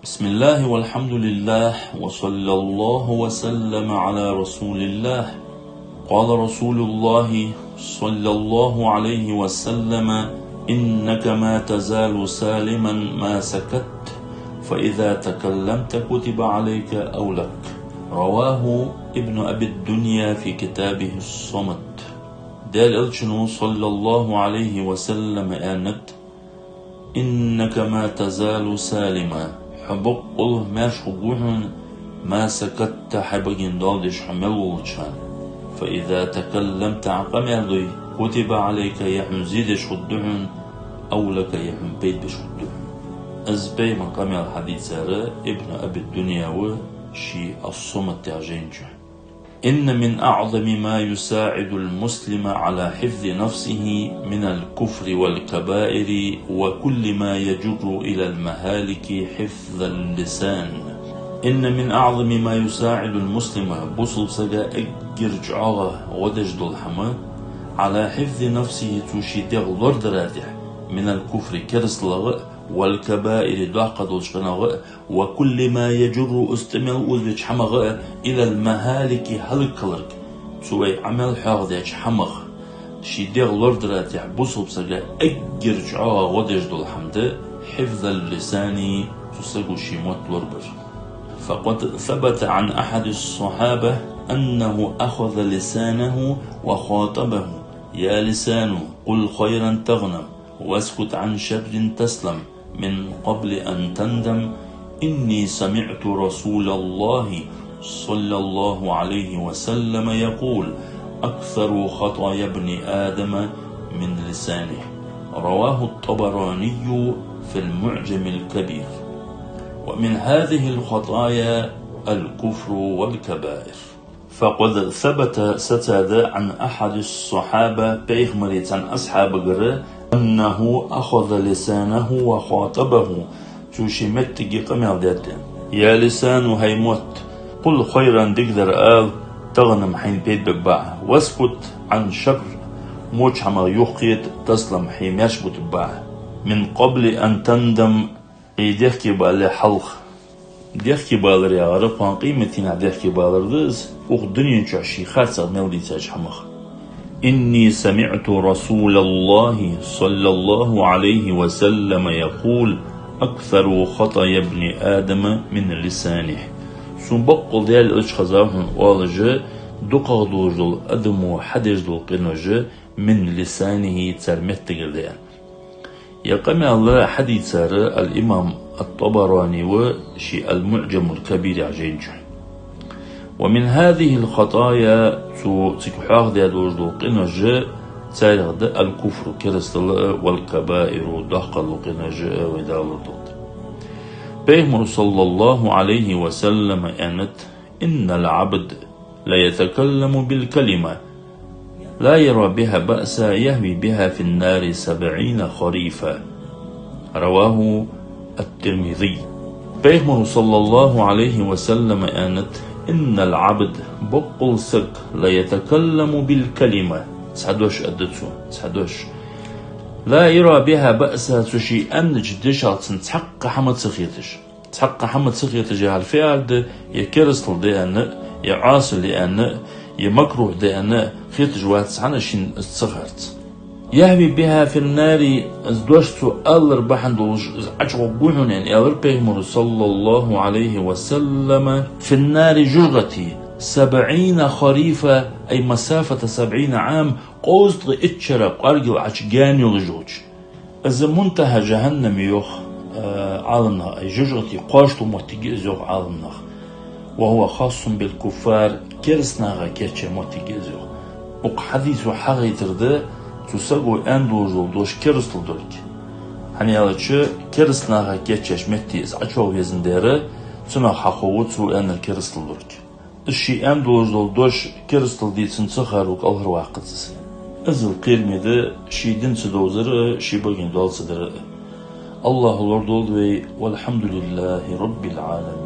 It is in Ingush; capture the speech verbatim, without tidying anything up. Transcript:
بسم الله والحمد لله وصلى الله وسلم على رسول الله. قال رسول الله صلى الله عليه وسلم: إنك ما تزال سالما ما سكت، فإذا تكلمت كتب عليك أو لك. رواه ابن أبي الدنيا في كتابه الصمت. Даьла Элчано, صلى الله عليه وسلم, аьннад: إنك ما تزال سالما. Хьо боккъал маьрша хургва хьона, ما سكت, хьай баге доал деш хьо мел волча хана. فإذا تكلمت, Ӏа къамаьл дой, كتب عليك, е хьона зе деш хургда хьона, أو لك, е хьона пайда беш хургда хьона. Из пайхамара къамаьл хьадийцар Ибн Аби Дуня ва ший Ас-Сумат яхача жайна чу. إن من أعظم ما يساعد المسلم على حفظ نفسه من الكفر والكبائر وكل ما يجر إلى المهالك حفظ اللسان. إن من أعظم ما يساعد المسلم, бусалба сага эггара чӀоагӀа гӀо деш дола хӀама, على حفظ نفسه, цо ший дегӀ лорадара тӀехь, من الكفر, керасталах а, والكبائر, доккха долча къинойх а, وكل ما يجر, из тӀа мел озавеча хӀамах а, إلى المهالك, хӀалакхиларга, цо вай Ӏамал хьоахадеча хӀамах ший дегӀ лорадара тӀехь бусалба сага эггара чӀоагӀа гӀо деш дола хӀама да حفظ اللسان, цу саго ший мотт лорабар. فقد ثبت عن أحد الصحابة أنه أخذ لسانه وخاطبه: يا لسان، قل خيرا تغنم، واسكت عن شر تسلم، من قبل أن تندم، إني سمعت رسول الله صلى الله عليه وسلم يقول: أكثر خطايا ابن آدم من لسانه. رواه الطبراني في المعجم الكبير. ومن هذه الخطايا الكفر والكبائر. فقد ثبت, сацад, عن أحد الصحابة, пайхамара цхьан асхьабагара, أنه أخذ لسانه وخاطبه, цо ший меттиге къамаьл даьд. يا لسان, хӀай мотт, قل خيرا, дикадар ала, تغنم, хьайна пайда бергба Ӏа, واسكت عن شر, воча хӀамах юхакхета, تسلم, хьо маьрша бутаргба Ӏа, من قبل أن تندم, Ӏа дехке балале хьалха. Дехке балар яхар кхоана къематдийнахьа дехке балар да из, укх дунен чухь ший харцахьа мел дийцача хӀамах. إني سمعت رسول الله صلى الله عليه وسلم يقول: أكثر خطايا ابن آدم من لسانه. Сона боккъал Даьла Элча хезав хьона оалаш, дукхагӀа долаш дола адамо хьадеш дола къинош من لسانه, цар меттигара да аьнна. Ер къамаьл хьадийцар ал-имам ат-ТӀабарани ва ший ал-МуӀжамул-Кабир яхача жайна чу. ومن هذه الخطايا, цо цига хьоахадаь долаш дола къинош, царех да الكفر, керастал а, والكبائر, доккха дола къинош а, вай далар долда. Пайхамара, صلى الله عليه وسلم, аьннад: إن العبد ليتكلم بالكلمة لا يرى بها بأسا يهوي بها في النار سبعين خريفا. رواه الترمذي. Пайхамара, صلى الله عليه وسلم, аьннад: إن العبد, боккъал саг, ليتكلم بالكلمة, цхьа дош аргда цо, цхьа дош, لا يرى بها بأسا, цу ше аьннача дешах цунна цхьаккха хӀама ца хеташ. Цхьаккха хӀама ца хеташ яхар фу яхар да, е керастал да аьнна, е Ӏоасал я аьнна, е макрухӀ да аьнна, хеташ вац цхьанне шийна из ца харц. يهوي بها في النار, из дош цо алар бахьан долаш из ӀочугӀоргва хьона аьнна, аьлар Пайхамара, صلى الله عليه وسلم, في النار, жожагӀате, سبعين خريفا, أي مسافة سبعين عام, кховзткъеи итт шера кӀоаргал Ӏочу гаьна йолаш йолча. Из мунтахӀа жахӀаннам я йоах, а, Ӏаламнаха, ай, жожагӀате кхоачаш дола моттиг я из йоах Ӏаламнаха. وهو خاص بالكفار, керастанаха кийчъяь моттиг я из йоах. Укх хьадисо хьагойтар да цу саго аьнна долаш дола дош керастал долга. ХӀана аьлча, керастанаха кийчъяьча метте из ӀочугӀа везаш дар, цунах хьахов цо аьннар керастал долга. Из ше аьнна долаш дола дош керастал дийцача ца хар ву кӀалхарваккхац из. Из кхераме да ший дин ца довзар а, ший баге доал ца дар а. АллахӀа лорадолда вай, والحمد لله رب العالمين.